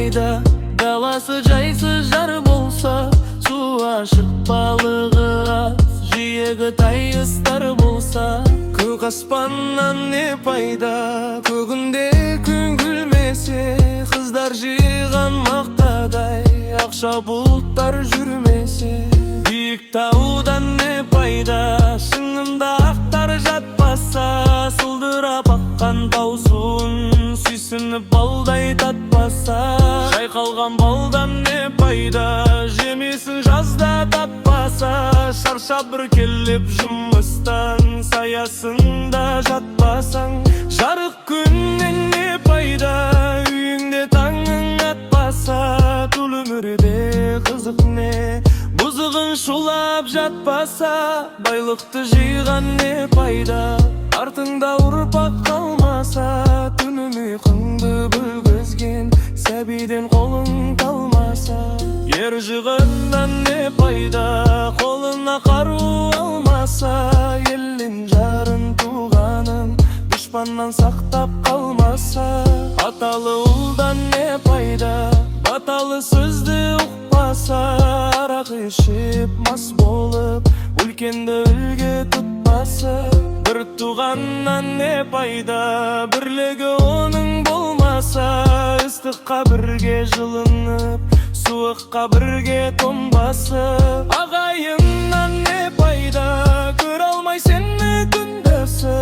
пайда, даласы жайсыз жар болса, су ашық, балығы аз, жиегі тайыстар болса? Көк аспаннан не пайда, көгінде күн күлмесе, қыздар жиған мақтадай ақша бұлттар жүрмесе? Биік таудан не пайда, шыңында ақтар жатпаса, сылдырап аққан тау суын сүйсініп балдай татпаса? Жайқалған балдан не пайда, жемісін жазда таппаса, шаршап бір келіп жұмыстан саясында жатпасаң? Жарық күннен не пайда, үйіңде таңың атпаса? Бұл өмірде қызық не, бұзығын шулап жатпаса? Байлықты жиған не пайда, артыңда ұрпақ қалмаса? Түнін ұйқыңды бөлгізген сәбиден қолың талмаса? Ер жығыннан не пайда, қолына қару алмаса, елін, жарын, туғанын дұшпаннан сақтап қалмаса? Аталы ұлдан не пайда, баталы сөзді ұқпаса, арақ ішіп мас болып үлкенді үлгі тұтпаса? Бір туғаннан не пайда, бірлігі оның болмаса, ыстыққа бірге жылынып, суыққа бірге тоңбаса? Ағайыннан не пайда, көре алмай сені күндесі,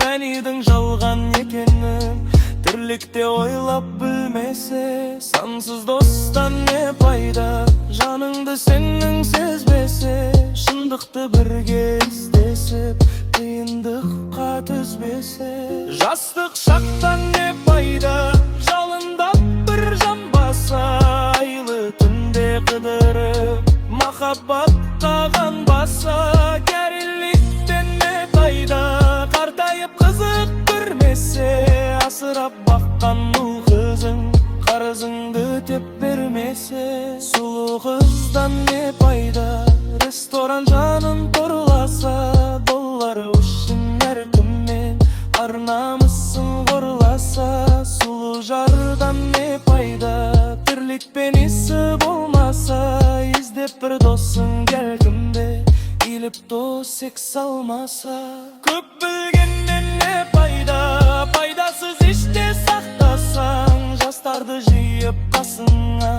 фәнидің жалған екенін тірлікте ойлап білмесе? Сансыз достан не пайда, жаныңды сенің сезбесе, шындықты бірге іздесіп қиындыққа төзбесе? Жастық шақтан не пайда, жалындап бір жанбаса, айлы түнде қыдырып махаббатқа қанбаса? Кәріліктен не пайда, қартайып қызық көрмесе, асырап баққан ұл қызың қарызыңды өтеп бермесе? Сұлу қыздан не пайда, ресторан жанын торласа, доллар үшін әркіммен ар намысын қорласа? Сұлу жардан не пайда, тірлікпен ісі болмаса, іздеп бір досың келгімде иіліп төсек салмаса? Көп білгеннен не пайда, пайдасыз іште сақтасаң, жастарды жиып қасыңа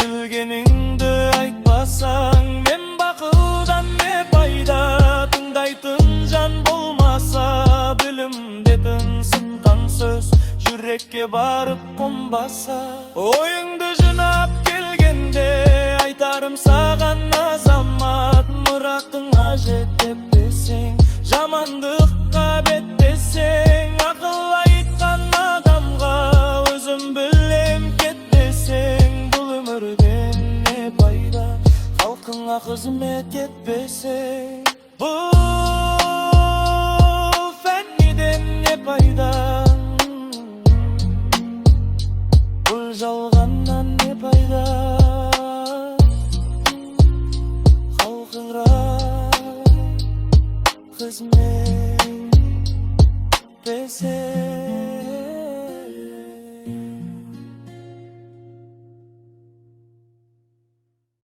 білгеніңді айтпасаң? Мен бақылдан не пайда, тыңдайтын жан болмаса, білім сынған сөз жүрекке барып қонбаса? Ойыңды жинап келгенде айтарым саған, азамат, мұратыңа жетпесең, жамандыққа беттесең, ақыл айтқан адамға өзім білем кет десең, бұл өмірден не пайда, халқыңа қызмет етпесең? Бұл фәниден не пайда, бұл жалғаннан не пайда, халқыңа қызмет етпесең?